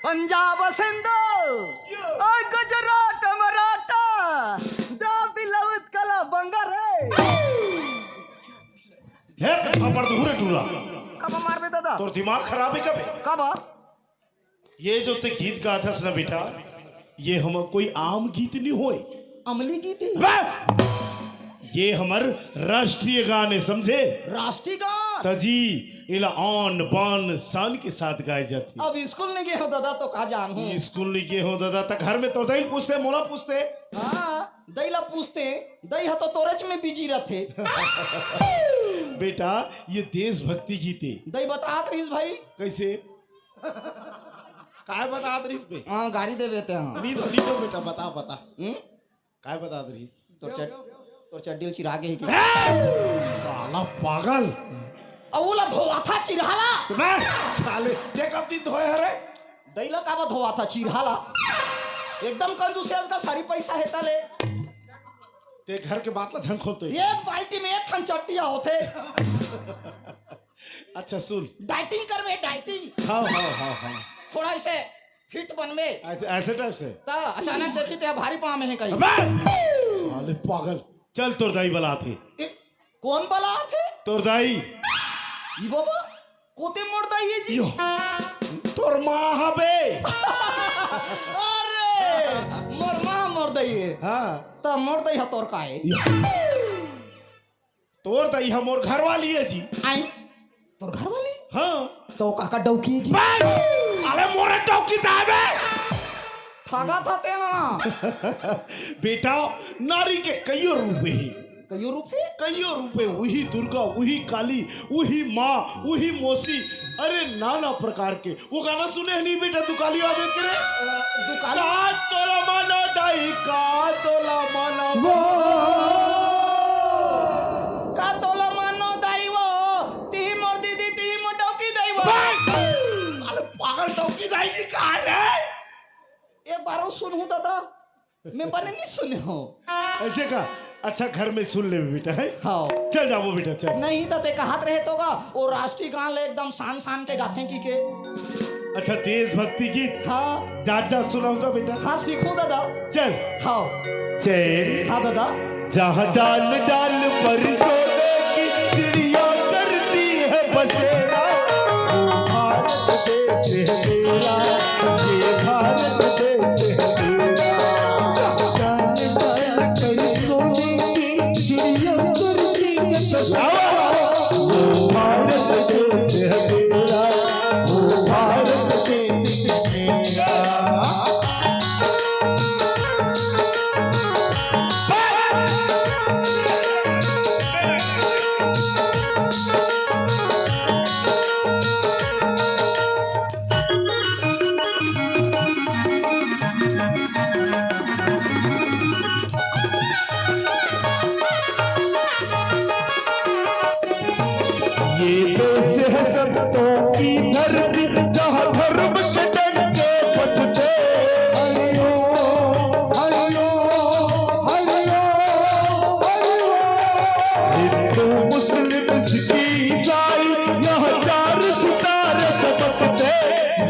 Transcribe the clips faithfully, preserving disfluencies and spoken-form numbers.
पंजाब सिंधु, ओ गुजरात मराठा, दाबी लउत कला बंगर है। एक झापड़ दूर है टूरा। कब मारबे दादा? तोर दिमाग खराब है कबे? कब? ये जो ते गीत गाथस ना बेटा, ये हमर कोई आम गीत नहीं होय। अमली गीत है। बे! ये हमर राष्ट्रीय गान है, समझे? राष्ट्रीय गान? तजी, इला आन बान शान के साथ गाए जाथे। अब स्कूल नहीं गए हो दादा तो का जान हो? स्कूल नहीं गए हो दादा, त घर में तो दई पूछते, मोला पूछते। हाँ, दई ला पूछते, दई ह तो तोरेच में बिजी रहथे। बेटा, ये देशभक्ति गीत है। दई बतात रहिस भाई। कैसे? काय बतात रहिस बे? हाँ, गारी देबे ते, हाँ। नहीं तो, नहीं तो बेटा, बता, बता। हम्म? काय बतात रहिस? तोर चड-, तोर चड्डी ल चिरहा गे हे कि? ए! साला पागल। अउ ओला धोवाथा चिरहा ला। मैं साले, ते कब दिन धोए हरे? दई ला काबर धोवाथा चिरहा ला? एकदम कंजूस हे, का सारी पैसा हे ताले। ते घर के बात ला झन खोलते। एक बाल्टी में एक ठन चट्टिया होथे। अच्छा सुन। डाइटिंग करबे, डाइटिंग। हाँ, हाँ, हाँ, हाँ। थोड़ा ऐसे फिट बनबे। ऐसे, ऐसे टाइप से? त अचानक देखी ते भारी पाँव में हे कहीं। अबे! साले पागल। चल तोर दाई बलात हे। ए, कौन बलात हे? तोर दाई। ई बाबा, कोते मोर दाई हे जी? यो। तोर माँ हबे। अरे, मोर माँ मोर दाई हे। हाँ। त मोर दाई ह तोर का हे? यो। तोर दाई ह मोर घरवाली हे जी। आई? तोर घरवाली? हाँ। तो काकर डौकी हे जी? बे! साले मोरे डौकी दाई बे! ठगा था ते हाँ। बेटा, नारी के कइयो रूप हे। कइयो रूप हे? कइयो रूप हे, उही दुर्गा, उही काली, उही माँ, उही मौसी, अरे नाना प्रकार के। वो गाना सुने हे नहीं बेटा, दुकाली आवे के रे? अ, दुकाली? का तोला मानो दाई, का तोला मानो। वो। का तोला मानो दाई वो, तिही मोर दीदी, तिही मोर डौकी दाई वो। बे! साले पागल डौकी दाई नहीं कहा रे? एक बार अउ सुनहूँ दादा। मैं बने नहीं सुने हो। ऐसे का? अच्छा, घर में सुन ले बेटा, है? हाँ। चल जाबो बेटा, चल। नहीं तो ते कहत रहे तो गा, वो राष्ट्रीय गान ले एकदम शान शान के गाथे कि के। अच्छा, देशभक्ति गीत? हाँ। जात जात सुनाऊंगा बेटा। हाँ, सीखो दादा। चल। हाँ। चैन। हाँ दादा। जहाँ डाल डाल पर सोने की चिड़िया करती है बसेरा, वो भारत देश है मेरा, ये भारत देश है मेरा। जान डाल कर सोने की चिड़िया करती है बसेरा, वो भारत देश है मेरा, वो भारत देश है मेरा। ये देश है संतों की धरती, जहाँ धर्म के डंके बजते। हरिओम, हरिओम, हरिओम, हरिओम। हिंदू, मुस्लिम, सिख, ईसाई, यहाँ चार सितारे चमकते,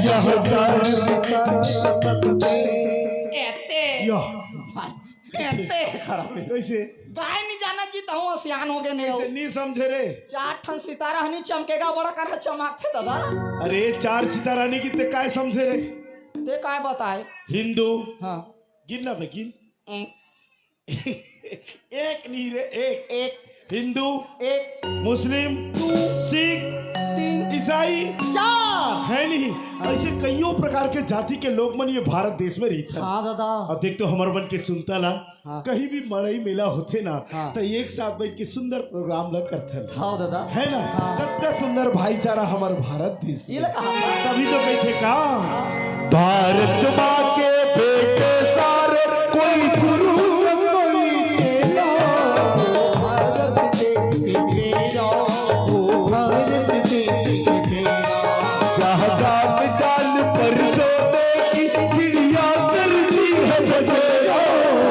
यहाँ चार सितारे चमकते। एते। या। एते खराब हे। कैसे? गाय नहीं जाना जी, तहूँ सियान हो गए नहीं हो। कैसे नहीं समझे रे? चार ठन सितारा हनी चमकेगा, बड़ा काना चमकथे दादा। अरे, चार सितारा नहीं कितने काय समझे रे? ते काय बताए? हिंदू। हाँ। गिन ना बे, गिन। एक। एक नहीं रे, एक। एक। हिंदू, एक। मुस्लिम, दू। सिख, तीन। ईसाई, चार। है नहीं? हाँ। ऐसे कईयों प्रकार के जाति के लोग मन ये भारत देश में रहिथे। हाँ दादा। अब देख तो हमर मन के सुनता ला, हाँ। कहीं भी मड़ई मेला होथे ना, हाँ। तो एक साथ बैठ के सुंदर प्रोग्राम ला करथन। हाँ दादा। है ना? हाँ। कतका सुंदर भाईचारा हमर भारत देश ये में। ला कहा था। तभी तो कहिथे का? हाँ। भारत माँ के बेटे सारे, कोई गुरु न कोई चेला। भारत देश मेरा, वो भारत देश मेरा। जहाँ जान जान पर सोने की चिड़िया करती है बसेरा।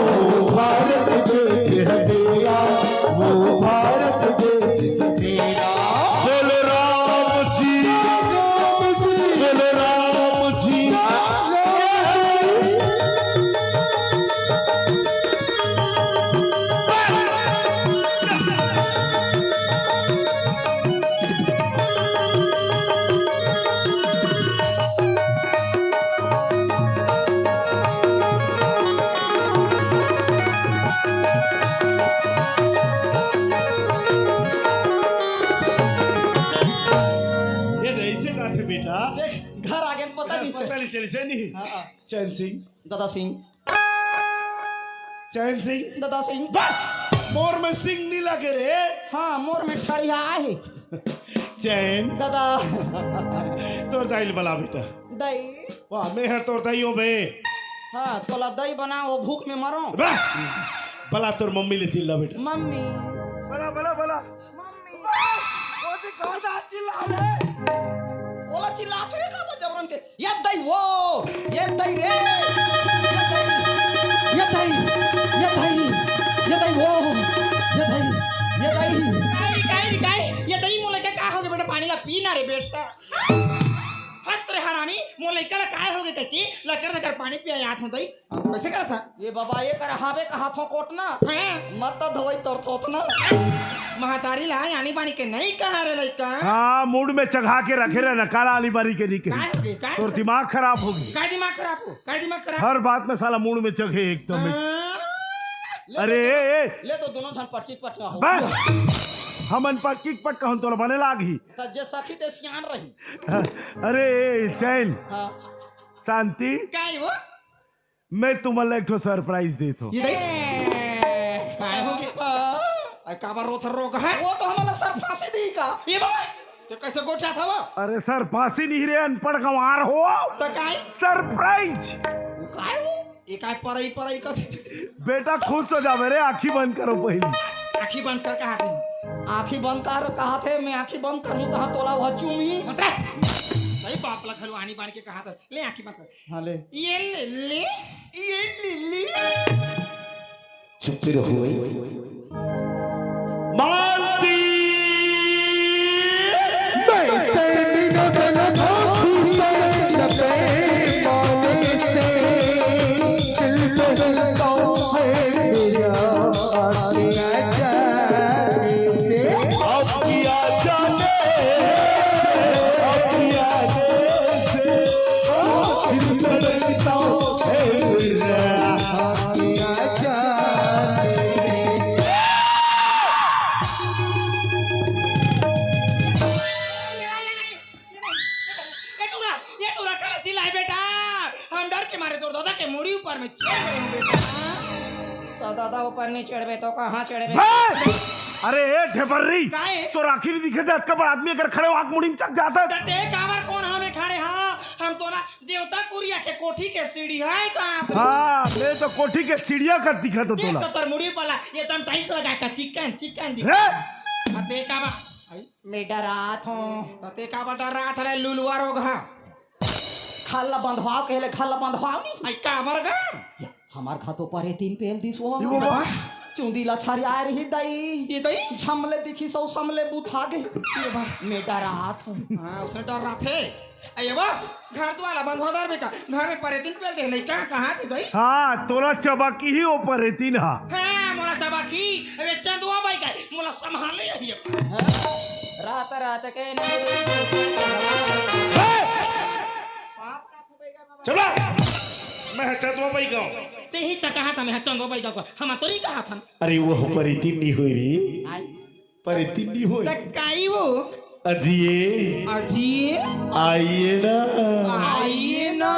वो भारत देश है मेरा, वो भारत देश है मेरा। बोलो राम जी। चले जानी। हाँ, हाँ। चैन सिंह। दादा सिंह। चैन सिंह। दादा सिंह। बस, मोर में सिंह नहीं लगे रे। हाँ, मोर में ठड़िया आहे। चैन। दादा। तोर दाई ल बला बेटा। दाई। वाह, मैं हर तोर दाई हो बे। हाँ, तोला दाई बना, वो भूख में मरो। बस, बला तोर मम्मी ले चिल्ला बेटा। मम्मी। बला, बला, बला। मम्मी। बस, वो तो घर दा चिल्ला रे। ओला चिल्ला छे का वो जबरन के। ये दई वो, ये दई रे, ये दई, ये दई, ये दई, ये दई वो, ये दई, ये दई। काई, काई, काई, ये दई मोर लइका का होगे बेटा, पानी ला पी ना रे बेटा। हट रे हरामी, मोर लइका ला काय होगे कहिके लकर लकर पानी पिया याद हो दई। कैसे करत हा? ये बाबा, ये कर हावे का हाथों कोटना। हाँ। मत तो धोई तोर थोथना। महतारी ला आनी बानी के नहीं कहा रे लइका। हाँ, मूड में चघा के रखे रहे ना, काला आली बारी के नहीं कही। काय हो गए, काय तोर हो गए? दिमाग खराब हो गई। काय दिमाग खराब हो? काय दिमाग खराब? हर बात में साला मूड में चघे एकदम ही। हाँ। ले अरे, तो ए, ए। ले तो दोनों झन पटकी पटका हो। बस। हमन पटकी पटका हन तोला बने लाग ही। त जे सखी ते सियान रही। अरे, ए, चैन। हाँ। शांति। काय हो? मैं तुमन ला एक ठो सरप्राइज देत हूँ। ये दई? काय हो गया? अरे काबर रोत रोग है? वो तो हमला सर फांसी दी का? ये बाबा, तो कैसे गोठियात हवा? अरे सर फांसी नहीं रे, अनपढ़ गंवार हो। तो काय? सरप्राइज। वो काय हो? ये काय परई परई का? बेटा खुश हो जावे रे, आँखी बंद करो पहले। आँखी बंद कर कहा थे? आँखी बंद कर कहा थे, मैं आँखी बंद करूँ कहाँ तोला वह चूमी? मत रे। सही बाप ला घलो आनी बानी के कहा था। ले आँखी बंद कर। हाँ, ले। ये ले ले, ये ले ले। चुप रहो। मालती। मैं तेरी नजर धोखी न बेईमानी से, दिल में है मेरा आशिया जाने से। अब किया जाने, अब किया जाने। ये टूरा, ये टूरा काला चिल्लाए बेटा, हम डर के मारे तोर दादा के मुड़ी ऊपर में चढ़ गए हैं बेटा। तो दादा ऊपर नहीं चढ़बे तो कहाँ चढ़बे? अरे ए ढेबर्री, काहे? तोर आँखी नहीं दिखे जात का बड़ा आदमी अगर खड़े हो आँख मुड़ी में चक जाता है। ते काबर कोन हमें खड़े हाँ, हम तो ना देवता कुरिया के कोठी के सीढ़ी है कहाँ पर? हाँ, मैं तो कोठी के सीढ़िया का दिखा तो देख तोला। तो तोर मुड़ी पला, ये तम टाइल्स लगा के चिकन, चिकन दिख। रे! अते का बा? आई? मैं डरात हूँ। अते का बा डरात रे लुलुआ रोग हा? खाल ला बंधवाओ, कहले खाल ला बंधवाओ नहीं। आई का मर गा? हमार घर तो परे तीन पेल दिस वो। ये बाबा। चुंदी ला छरिया रही दई। ये दई? झमले दिखी सौ समले बुथा गई। ये बाबा। मैं डरात हूँ। हाँ, उसने डर रहा थे। अये वो, घर द्वार ला बंधवा दर बेटा, घर में परेतिन पेल दे लइका, कहाँ थे दई? हाँ, तोला चबाकी ही वो परेतिन हा। हाँ, मोला चबाकी, अबे चंदुआ बाई का, मोला संभाले यही। हाँ, रात रात के नहीं। चला, मैं चंदुआ बाई का। ते ही तो कहा था, मैं चंदुआ बाई का, हम तो नहीं कहा था। अरे वो परेतिन नहीं हुई री। परेतिन नहीं होय। त काई वो? अजिए। अजिए। आइए ना। आइए ना।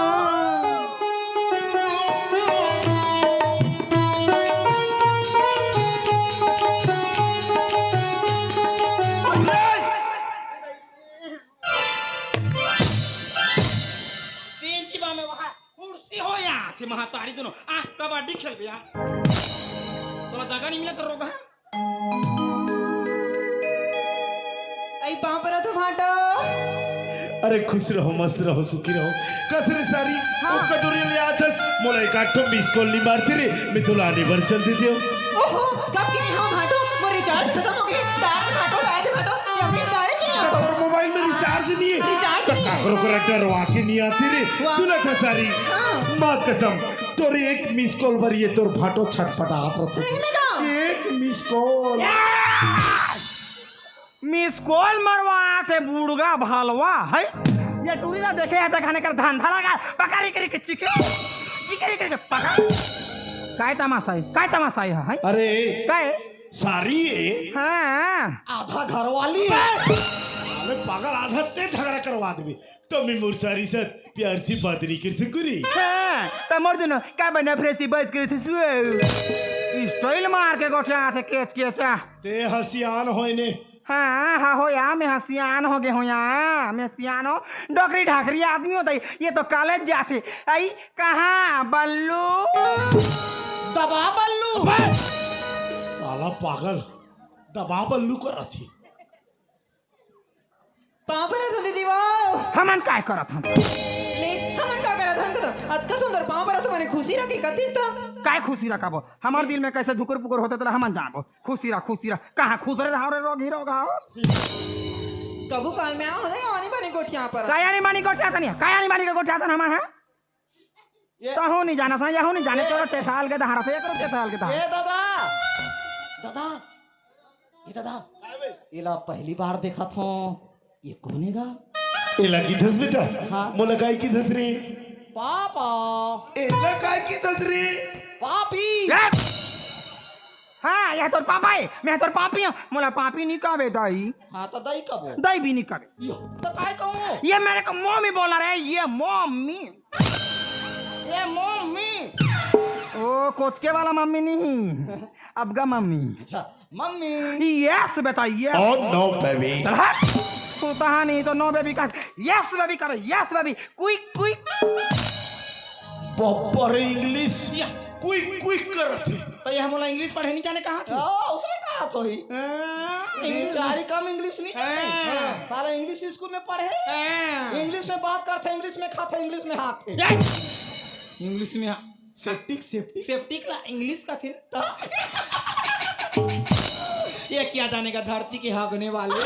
तीन जीवा में वहाँ कुर्सी हो या, थे महतारी दोनों। आ, कबड्डी खेलबे आ। तोला जगह नहीं मिला तो रोग है। आई पाँव परत हो भांटो। अरे खुश रहो, मस्त रहो, सुखी रहो। कस रे सारी, हाँ। ओ कदुरी ले आथस, मोला एक आठ ठो मिस कॉल नहीं मारती रे, मैं तो लाने बर चल देती हूँ। ओहो, कब की नहीं हो भांटो, मोर रिचार्ज खत्म हो गई। तार दे भांटो, तार दे भांटो, या फिर तारे चले आओ। तोर मोबाइल में रिचार्ज नहीं है। रिचार्ज तो नहीं है। काकरो को डरवा के नहीं आती रे। वाह। सुना था सारी, हाँ। माँ कसम, तोर एक मिस कॉल बर ये तोर भांटो छटपटात रथे। सही में का? एक मिस कॉल। मिस कॉल मरवा से बुड़गा भलवा है। ये टूरी ना देखे है, खाने कर धंधा लगा, पकड़ी करी के चिकरी, चिकरी करी के पकड़। काय तमाशा है, काय तमाशा है, है? अरे। काय? सारी है। हाँ। आधा घर वाली है। मैं पागल आधा ते झगड़ा करवा देबे। त मैं मोर सारी साथ प्यार से बात नहीं कर सकूं रे। हाँ, त मोर दुनो का बना फ्रेसी बात करे थे सुए। स्टाइल मार के गोठिया से केच केच आ। ते हसियान होय ने। हाँ, हाँ, हो या, मैं हसियान हो गए हो या, मैं सियान हो। डोकरी ढाकरी आदमी होता है, ये तो कॉलेज जाते। आई, कहाँ बल्लू? दबा बल्लू। अबे! साला पागल, दबा बल्लू कर रही। पाँव परत हन दीदी, वाह। हमन काय करत हन? ले, हमन का करत हन कदम? अतका सुंदर पाँव परत हन, माने खुशी रखी कतिस त? काय खुशी रखबो? हमर दिल में कैसे धुकुर पुकुर होते तेला हमन जानबो। खुशी रह, खुशी रह। कहाँ खुश रहे रहो रे, रोग ही रोग हो। कभू काल में आओ, नहीं आनी बानी गोठिया पर। काय आनी बानी गोठिया तनी? काय आनी बानी के गोठिया तन हमन, हाँ? ये तहू नहीं जाना सा, यहू नहीं जाने, तोरा चेथाल के दहारा से, एकरो चेथाल के दहारा। ए दादा, दादा, ए दादा, एला पहली बार देखत हो, ये कोन हे गा? एला किथस बेटा? हाँ। मोला काय किथस रे? पापा। एला काय किथस रे? पापी। हाँ, यह तोर पापा हे, मैं तोर पापी हूँ, मोला पापी नहीं कहबे दाई। हाँ, तो दाई कबो? दाई भी नहीं कहबे। यो, तो काय कहूँ? ये मेरे को मम्मी बोला रे, ये मम्मी। ये मम्मी। ओ, कोचके वाला मम्मी नहीं, अब का मम्मी। अच्छा, मम्मी। यस बेटा, यस। Oh no, baby। चल हट। तू तहा नहीं तो नो बेबी का। यस बेबी कर, yes baby. Quick, quick. Babbar English. या। क्विक, क्विक करत हे। तो ये हमला इंग्लिश पढ़े नहीं जाने कहा थी? हाँ, उसने कहा तो ही। हाँ, इंग्लिश। बेचारी कम इंग्लिश नहीं जाने। हाँ। साला इंग्लिश स्कूल में पढ़े। हाँ। इंग्लिश में बात करते, इंग्लिश में खाते, इंग्लिश में हाथ थे। इंग्लिश में हा- सेप्टिक, सेप्टिक। सेप्टिक ला इंग्लिश का थे। ये क्या जानेगा धरती के हगने वाले।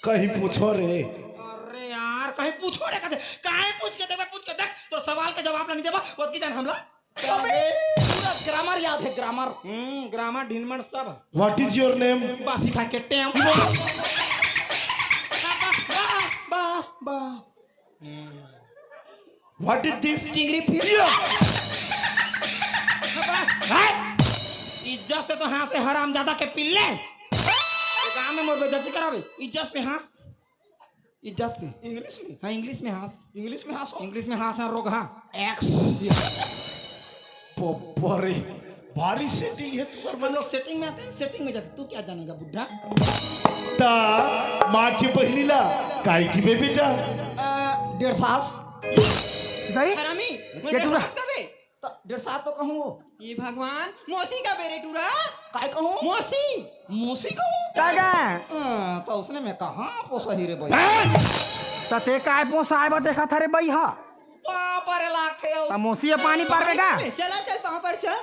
कहीं पूछो रे। अरे यार, कहीं पूछो रे, कहीं, कहीं पूछ के देबे, पूछ के देख, तोर सवाल का जवाब ला नहीं देबा, ओतकी जान हमला। अबे, पूरा ग्रामर याद है, ग्रामर। हम्म, ग्रामर, ढिनमन सब। What is your name? बासी खा के टेम। बस, बस, बस। What is this? चिंगरी फिश। या। इज्जत से तो हाँस रे हरामजादा के पिल्ले। ये गाँव में मोर बेइज्जती करावे। इज्जत से हाँस। इज्जत से। इंग्लिश में? हाँ, इंग्लिश में हाँस। इंग्लिश में हाँस हो? इंग्लिश में हाँस, हाँ, रोगहा। एक्स। बब्बर रे, भारी सेटिंग है तुम्हार। हम लोग सेटिंग में आते हैं, सेटिंग में जाते हैं। तू क्या जानेगा बुड्ढा? ता माँ के पहिली ला काय किबे बेटा? आ, डेढ़ सास। सही? हरामी, ये मैं टूरा। डेढ़ सास कबे? त डेढ़ सास तो कहूँ वो। ये भगवान, मौसी कबे रे टूरा? काय कहूँ? मौसी। मौसी कहूँ? का का? हाँ, तो उसने मैं कहाँ पोसही रे भाई? हैं? त ते काय पोसाय बर देखत हरे बई हा? पाँव परे लागथे हो। त मौसी ह पानी परबे का? चला चल, पाँव पर चल।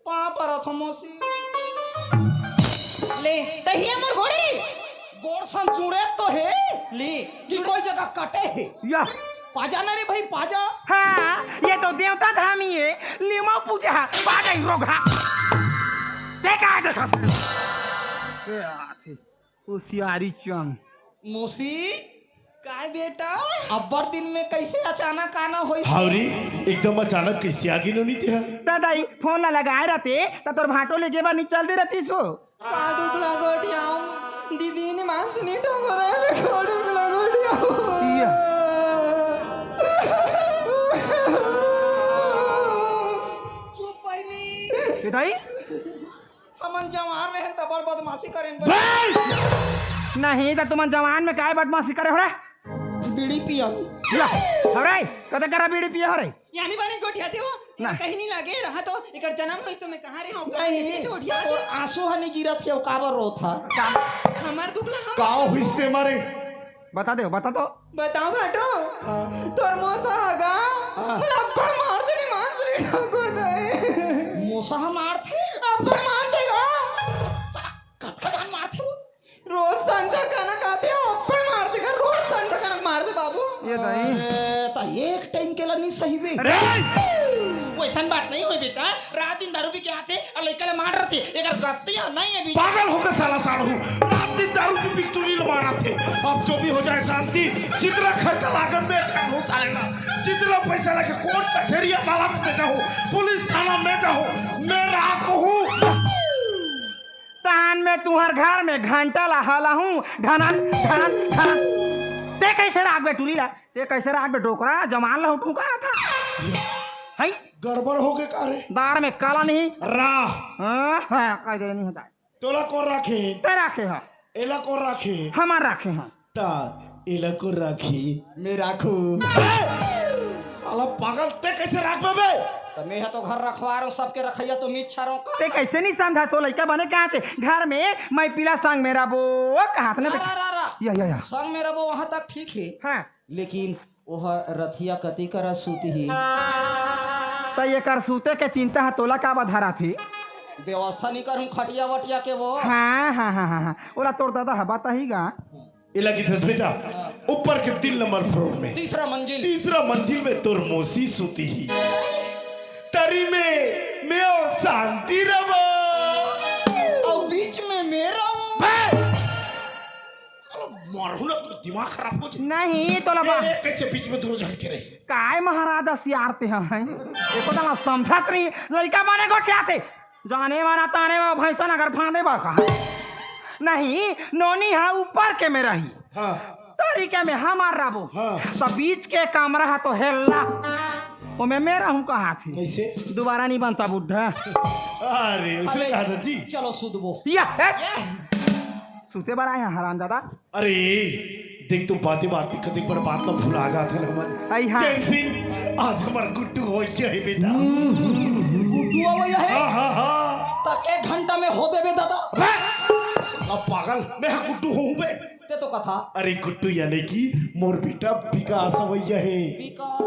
पाँव परत हो मौसी। ले, तहिया मोर गोड़ रे। गोड़ सन जुड़े तो हे। ले, कि कोई जगह कटे हे। या। पाजा ना रे भाई, पाजा। हाँ, ये तो देवता धामी हे। लिमो पूजा, पाजा ही रोगहा। ते का देखत हरे? ए, आथे। होशियारी चंग। मौसी, काय बेटा? अब्बड़ दिन में कैसे अचानक आना होइस? हावरी, एकदम अचानक कैसे आ गिनो नी तेहा? दादा, ई फोन ला लगाए रहते, त तोर भांटो ले जेबा नी चल दे रहती सो। का दुख ला गोठियाऊं? दीदी ने मांस नी ठोको रहे, मैं का दुख ला गोठियाऊं? या। चुप बहिनी। बेटा, ई हमन जवान रहेन त बड़ बदमाशी करेन बे। बे! नहीं त तुमन जवान में काय बदमाशी करे हो रे? बीड़ी पियन। या, हो रे, कते करा बीड़ी पिए हो रे? यानी बानी गोठियाते हो? ना। कहीं नहीं लगे रहा तो एकर जन्म होइस तो मैं कहाँ रहे हूँ? कहीं नहीं, नहीं तो गोठिया तो आंसू हनी गिरत हे, काबर रोत हा? हमार दुख ला हम का होइस ते मारे? बता दे, बता तो। बताओ भाटो, तोर मोसा हगा, हाँ। मोला अब्बड़ मारथे नी मांस रे ठोको दे। मोसा ह मारथे? अब्बड़ मारथे गा। कतका जान मारथे वो? रोज संझा कनक आथे, अब्बड़ मारथे गा, रोज संझा कनक मारथे बाबू। ये दाई। अरे, त एक टाइम के ला नी सही बे। अरे! वैसन बात नहीं होय बेटा, रात दिन दारू पी के आथे अउ लइका ला मार डरथे, एकर गलती ह नहीं हे बे। पागल होगे साला साढ़ू, रात दिन दारू पी पी के टूरी ला मारथे। अब जो भी हो जाए शांति, जितना खर्चा लागे मैं ठन हूँ साले ला, जितना पैसा लागे कोर्ट कचहरी अदालत में जाहूँ, पुलिस थाना में जाहूँ, मैं राख हूँ। तहान में तू हर घर में घंटा ला हलाहूं, ढनन ढनन ढनन। ते कैसे राखबे टूरी ला? ते कैसे राखबे डोकरा? जमान ला उठूं का था? हई गड़बड़ हो गए का रे? दार में काला नहीं। रा। हाँ, हाँ, कह दे नहीं होता। तोला कोन राखे? ते राखे हा। एला कोन राखे? हमार राखे हा। ता एला कोन राखे? मैं राखू। ए! साला पागल, ते कैसे राखबे बे? त मैं ह तो घर रखवा रहा हूँ, सबके रखैया तो मीच छारो का। ते कैसे नहीं समझा? सो लइका बने कहा थे, घर में मैं पीला संग में रबो, कहा थे ना रा, बेटा? रा, रा, रा। या, या, या। संग में रबो वहां तक ठीक है। हाँ। लेकिन ओह रथिया कति करा सूती ही। त एकर सूते के चिंता ह तोला का बधारा थी? व्यवस्था नहीं करूं खटिया वटिया के वो। हाँ, हाँ, हाँ, हाँ, हाँ। ओला तोर दादा ह बताही गा। एला की दस बेटा, ऊपर के तीन नंबर फ्लोर में। तीसरा मंजिल। तीसरा मंजिल में तोर मौसी सूती ही। तरी में मैं अउ शांति रबो। अउ बीच में मैं रहूं। बे! साला मारहूं ना, तो दिमाग खराब हो जाए। नहीं, तोला ए, बा- ए, कैसे बीच में दोनों झन के रही? काय महाराज सियारते हैं? एको तना समझत नहीं, लइका बने गोठियाते। जाने वाला ताने वा भैंसन अगर फांदे बा कहा। नहीं, नोनी हा ऊपर के में रही। हाँ। तरीके में हमार रबो। हाँ। तो बीच के कमरा है तो हेल्ला। ओमे में रहूं कहा थी। कैसे? दोबारा नहीं बनता बुढ़ा। अरे, उसे अरे, कहा था जी। चलो सुधबो। या, ए? ये। सुते बर आए हैं हरामजादा। अरे, देख तू बातें बात में कतेक बड़ बात ला भुला जात है हमन। आई हाँ। चैन सिंह, आज हमार गुड्डू हो गया है बेटा। गुड्डू हो गया है? हाँ, हाँ, हाँ। तक एक घंटा में हो देबे दादा। अबे, साला पागल, मैं गुड्डू हूँ बे। ते तो कथा। अरे गुड्डू यानी कि मोर बेटा विकास अवैया है। विकास।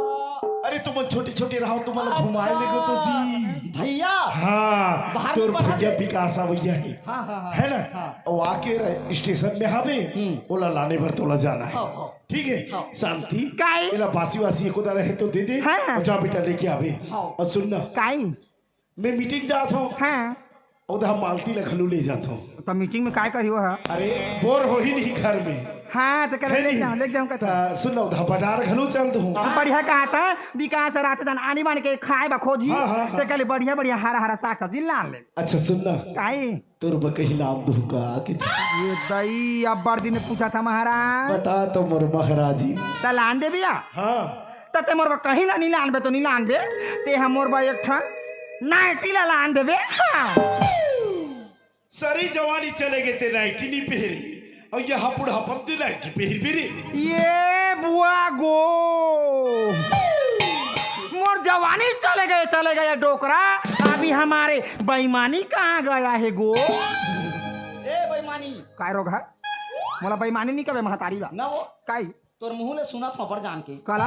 अरे तुम छोटे छोटे रहो, तुमन ला घुमाए ले गो तो जी। भैया। हाँ, बाहर तोर में पढ़ा भैया ले। विकास अवैया है। हाँ, हाँ, हाँ, है ना? हाँ। वो आके रे-, स्टेशन में हावे, हम्म। ओला लाने बर तोला जाना है। हाँ, हाँ। ठीक है? हाँ। शांति, काई? एला बासी वासी एको दाना है तो दे दे, हाँ। और जा बेटा लेके आवे। हाँ। और सुन ना, काई? मैं मीटिंग जात हूँ, हाँ। उधर मालती ला घलू ले जात हूँ। तो मीटिंग में काय करियो है? अरे, बोर हो ही नहीं घर में। हाँ, तो कर है ले नहीं? जाओ, ले जाओ, कर। तो सुन ना, उधर बाजार घलू चल दूँ। तो बढ़िया कहा था, विकास रात जन आनी बानी के खाए बा खोजी, हाँ, हाँ, हाँ। तो कल बढ़िया बढ़िया हरा हरा साग सब्जी लान ले। अच्छा सुन ना, काई? तोर बर कहीं लान दूँ का कि? ये दई, अब्बड़ दिन पूछा था महाराज। बता तो मोर महाराजी। त लान दे भैया। हाँ। त ते मोर बर कहीं ला नहीं लानबे तो नहीं लानबे। ते हम मोर बर एक ठन नाइटी ला लान देबे। हाँ। सरी जवानी चले गए ते नाइटी नहीं पहरे। और यहाँ बुढ़ापा में ते नाइटी पहर भी रे। ये बुआ गो। मोर जवानी चले गए, चले गए डोकरा। अभी हमारे बेईमानी कहाँ गया है गो? ए बेईमानी। काय रोग है? मोला बेईमानी नहीं कबे महतारी ला। ना वो। काई? तोर मुंह ले सुनत हंव बड़ जान के। काला?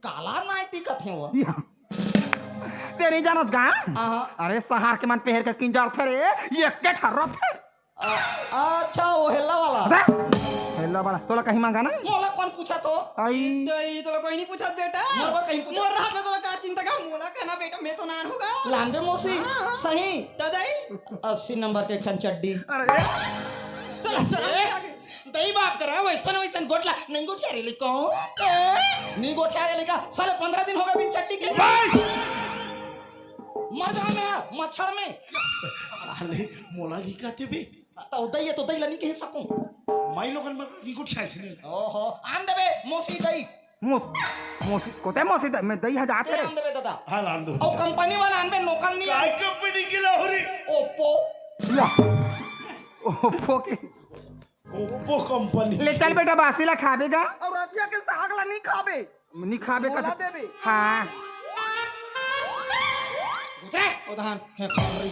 काला नाइटी कथे वो। या। तेरी जानत गा? हाँ, हाँ। अरे शहर के मन पहर के किंजर थे रे, ये के ठर्रा थे। अ-, अच्छा, वो हेल्ला वाला। अबे, हेल्ला वाला, तोला कहीं मांगा ना? मोला कौन पूछा तो? आई। दई, तोला कोई नहीं पूछा बेटा। मोर बर कहीं पूछा। मोर राहत ले तोला का चिंता का? मोला कहना बेटा, मैं तो नान हूँ गा। लानबे मौसी, हाँ। सही। त दई। अस्सी नंबर के एक ठन चड्डी। अरे। तोला शरम नहीं आगे? दई बाप करा, वैसन, वैसन गोठला, नहीं गोठिया रे लइका। नहीं गोठिया रे लइका, साले पंद्रह दिन हो गए बिन चड्डी के। भाई! मर जाओ मैं यार, मच्छर में। साले, मोला नहीं कहते बे। तो दई है, तो दई ला नहीं कह सकूं। माई लोगन मन नहीं गोठिया इसने। ओहो, आन देबे, मौसी दई। मौस-, मौसी, कोते मौसी दई, मैं दई हजार ते करे। आन देबे दादा। हाँ, लान दो। और कंपनी वाला आनबे, नौकर नहीं काय आन-, कंपनी के ला हो रे? ओप्पो। या। ओप्पो के। Oppo company. ले चल बेटा, बासी ला खाबे गा। और रसिया के साग ला नहीं खाबे। नहीं खाबे मोला का देबे। हाँ। उतरे। ओ धान, हे खा रही।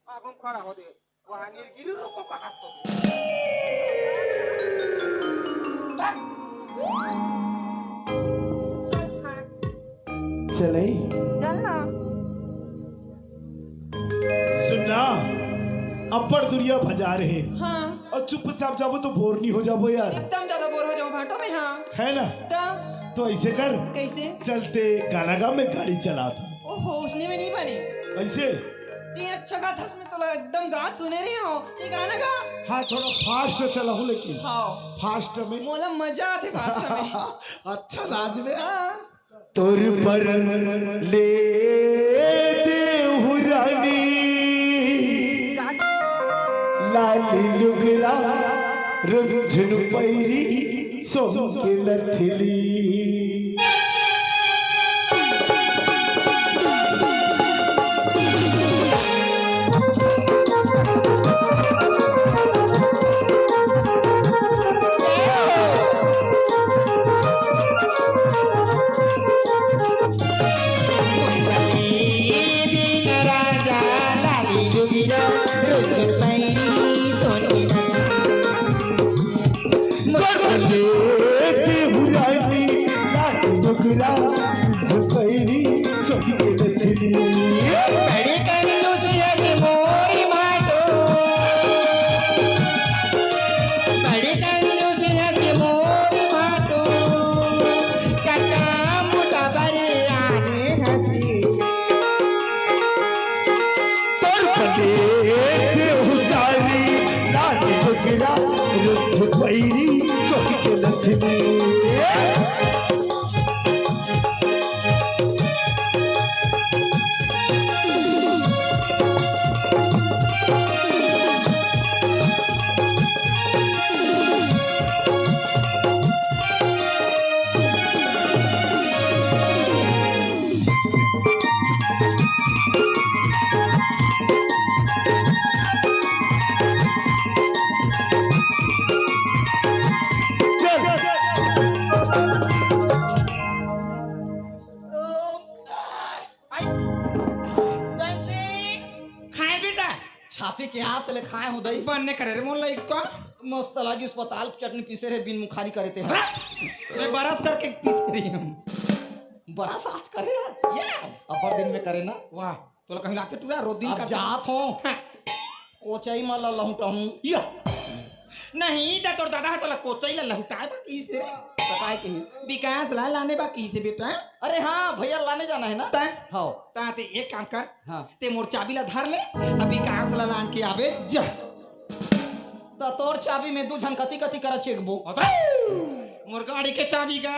अब हम खड़ा हो दे। वहाँ गिर गिर लोगों का हाथ तो। चले। चल ना। सुनना, अब्बड़ दुरिहा बाजार है। हाँ। और चुपचाप जाबो तो बोर नहीं हो जाबो यार। एकदम ज्यादा बोर हो जाओ भाटो में, हाँ। है ना? तब? तो ऐसे कर। कैसे? चलते गाना गा, मैं गाड़ी चलात हूँ। ओहो, उसने में नहीं बने। ऐसे? ते अच्छा गाथस, मैं तोला एकदम गात सुने रहे हो। ते गाना गा। हाँ, थोड़ा फास्ट चलाहूँ लेकिन। हाँ। फास्ट में। मोला मजा आते फास्ट में। अच्छा नाच में। हाँ। तोर बर ले देहु रानी। लाली लुगरा, रुझुन पैरी, सोन के लथली। बड़ी कंजूस हस मोर माटो, बड़ी कंजूस हस मोर माटो, कका मोटा बड़े आने हसी। तोर बने थे उतारी, लाल बकरा, रुख पैरी, सोच के लथनी। खाए बेटा। छापी के हाथ ले खाए हूँ दई। बन्ने करे रे मोर लइका। मस्त लागी अस्पताल के चटनी पीसे रे बिन मुखारी करे ते। मैं बरस करके पीसे रही हूँ। बरस आज करे है? Yes। अपर दिन में करे ना। वाह, तोला कहीं लागथे टूरा, रोज दिन अब करथे। जात हूँ। हाँ। कोचई म ल लहुटाहूँ। या। नहीं, त तोर दादा ह तोला कोचई ल लहुटाए बा कहिसे। बताए कही। विकास ला लाने बा कहिसे बेटा। अरे हाँ, भैया लाने जाना है ना? तैं? हाँ। ता ते एक काम कर। हाँ। ते मोर चाबी ला धर ले, अभी विकास ला लान के आबे जा। त तोर चाबी में दू झन कति कति करा चेकबो। अतरे! मोर गाड़ी के चाबी का?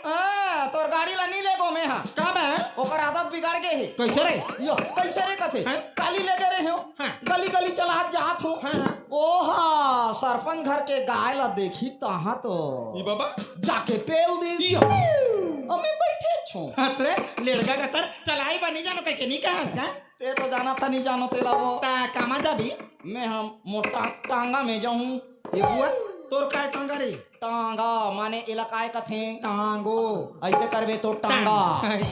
हाँ, तोर गाड़ी ला नी लेबो में हा। का बे? ओकर आदत बिगड़ गे हे। कैसे रे? यो, कैसे रे कथे? हैं? काली ले दे रहे हो। हाँ। गली गली चलात जात हो। हाँ, हाँ। ओहा, सरपंच घर के गाय ला देखी तहाँ तो। ई बाबा? जाके पेल दी। यो। अमे बैठे छो। अतरे, लेड़गा गतर चलाई बा नी जानो कहिके नी कहस का? ते तो जाना था नी जानो तेला वो। ता कामा जाबी? मैं हम मोटा टांगा में जाहूँ। ये बुआ, तोर काय टांगा रे? टांगा, माने एला काय कथे? टांगो। ऐसे करबे तो टांगा। टांग।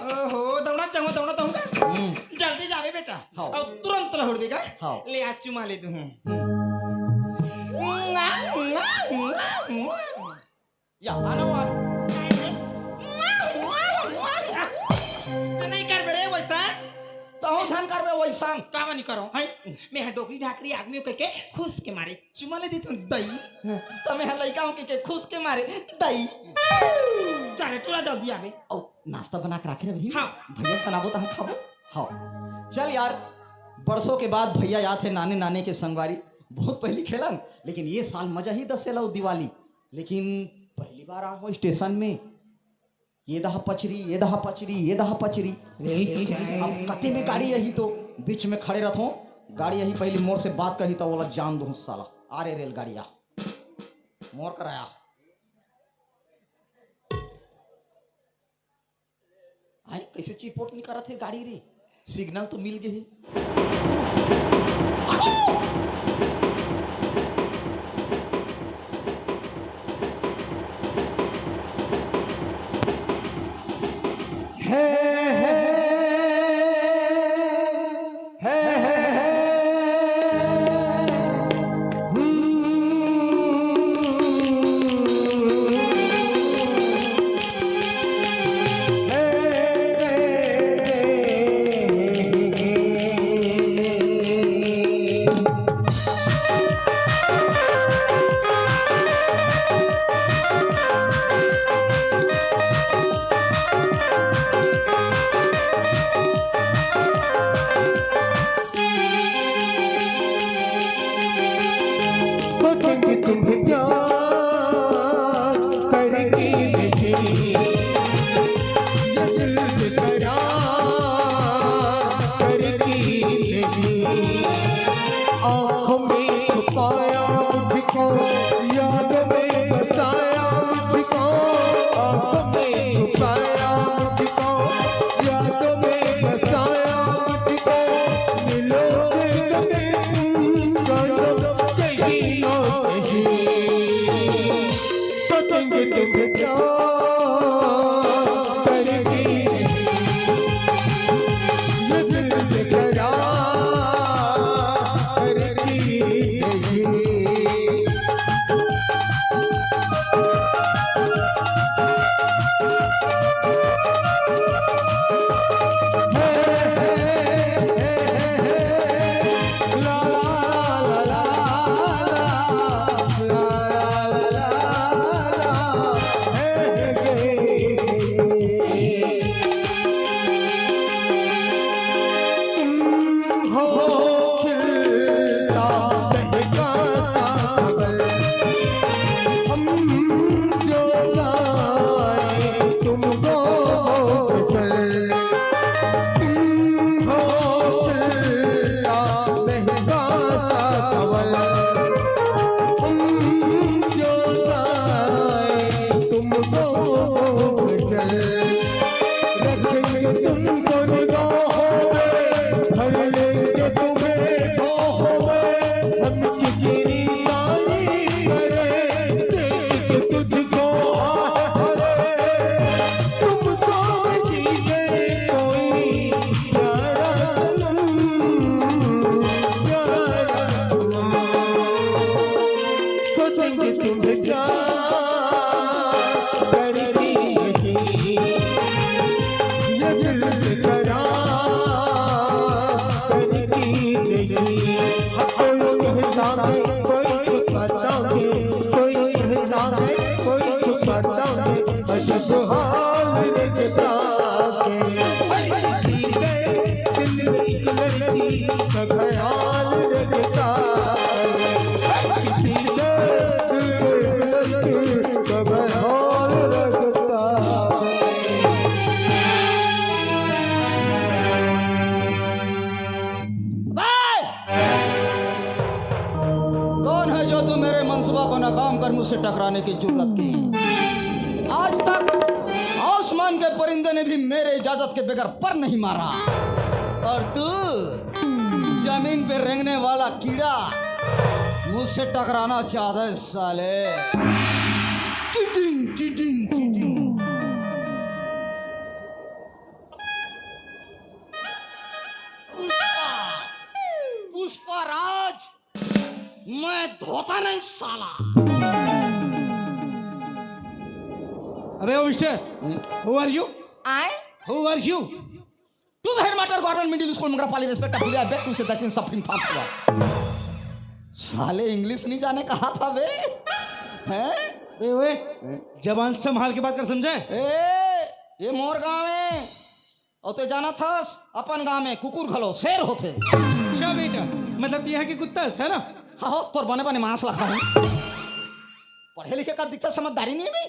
ओहो, दौड़त जाहूँ, दौड़त जाहूँ का? हम्म। जल्दी जाबे बेटा। हाँ। अउ तुरंत लहुटबे का? हाँ। ले आ चुमा ले दूँ। या, आना वो, आना। ते नहीं करबे रे वैसा। तहूँ झन करबे वैसन। काबर नहीं करो, हैं? मैं हा डोकरी ढाकरी आदमी हूँ कहिके खुश के मारे चुमा ले देत हूँ दई। त मैं हा लइका हूँ कहिके खुश के मारे दई। चले, टूरा जल्दी आबे। अउ नाश्ता बना के राखे रे भैया। हाँ। भैया सनाबो त हम खाबो। हाँ। चल यार, बरसों के बाद भैया आत हे नाने नाने के संगवारी। बहुत पहिली खेलन, लेकिन ये साल मजा ही दस से लो दिवाली। लेकिन पहली बार आए हो स्टेशन में, ये दहा पचरी, ये दहा पचरी, ये दहा पचरी। अब कते में गाड़ी यही तो बीच में खड़े रहत हो, गाड़ी यही पहली मोर से बात करी तो बोला जान दो साला, आ रे रेलगाड़ी आ, मोर कराया। आए, कैसे चिपोट निकलत हे गाड़ी रे? सिग्नल तो मिल गे हे। हो खिलता दहकाता कमल, हम जो गाए तुम गो गजल। तुम हो खिलता दहकाता कमल, हम जो गाए तुम गो गजल। रखेंगे तुमको निगाहों में, भर लेंगे तुम्हें बाहों में। हम कितनी तारीफ करें, देख तुझको आह भरे। तुम सोच के कोई प्यारा सनम, प्यारा सनम। सोचेंगे तुम्हें प्यार करती नहीं, ये दिल बेकरार करती नहीं। कोई कहता है, कोई छुपाता है, कोई कहता है, कोई छुपाता है। अजब हाल रखता है। किसी के दिल की लड़की का ख्याल रखता है। किसी के दिल की लड़की का ख्याल रखता है। कौन है जो तू मेरे मंसूबा को नाकाम कर मुझसे टकराने की जुर्रत की? आज तक आसमान के परिंदे ने भी मेरे इजाजत के बगैर पर नहीं मारा, और तू जमीन पे रेंगने वाला कीड़ा मुझसे टकराना चाहता है साले। टिडिंग, टिडिंग, टिडिंग। पुष्पा, पुष्पा राज, मैं धोता नहीं साला। अबे ओ mister, who are you? I? Who are you? To the headmaster, government middle school, मंगरापाली, respect, भूलिया, back to से दक्षिण सब फिन फांस हुआ। साले इंग्लिश नहीं जाने कहा था बे, हैं? ए ओए, जबान संभाल के बात कर, समझे? ए, ये मोर गांव है, और ते जाना थस, अपन गांव में कुकुर घलो शेर होथे। अच्छा बेटा, मतलब ते यहाँ के कुत्ता है ना? हाँ हो, तोर बने बने मांस ला खाहूं। पढ़े लिखे का दिक्कत, समझदारी नहीं है बे।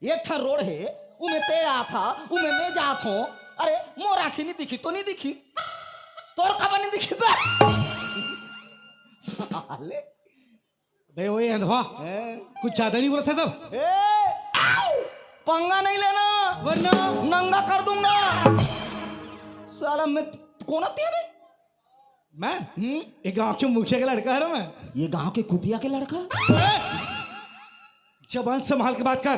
एक ठन रोड हे, उमे ते आथा, उमे मैं जात हों। अरे, मोर आँखी नहीं दिखी तो नहीं दिखी, तोर काबर नहीं दिखी बे? साले। बे, ओए अंधवा, हैं? कुछ ज्यादा नहीं बोला था सब? ए, आउ! पंगा नहीं लेना, वरना नंगा कर दूंगा। साला, मैं कौन आती है बे? मैं? हम्म? ये गांव के मुखिया के लड़का है ना मैं। ये गांव के कुतिया के लड़का? जबान संभाल के बात कर।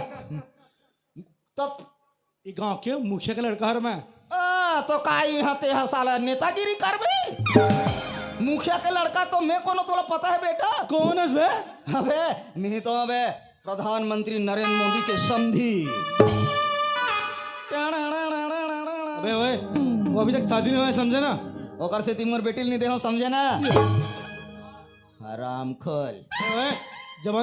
तब ये गांव के मुखिया के लड़का है ना मैं। आ, तो का यहाँ ते हा साला नेतागिरी करबे? मुखिया के लड़का तो मैं कोनो, तोला पता है बेटा? कौन है बे? अबे, मैं तो अबे प्रधानमंत्री नरेंद्र मोदी के समधी। अबे ओए, वो अभी तक शादी नहीं हुआ है, समझे ना? ओकर से तीन मोर बेटी नहीं दे हो, समझे ना? हरामखोर। ओए, जबान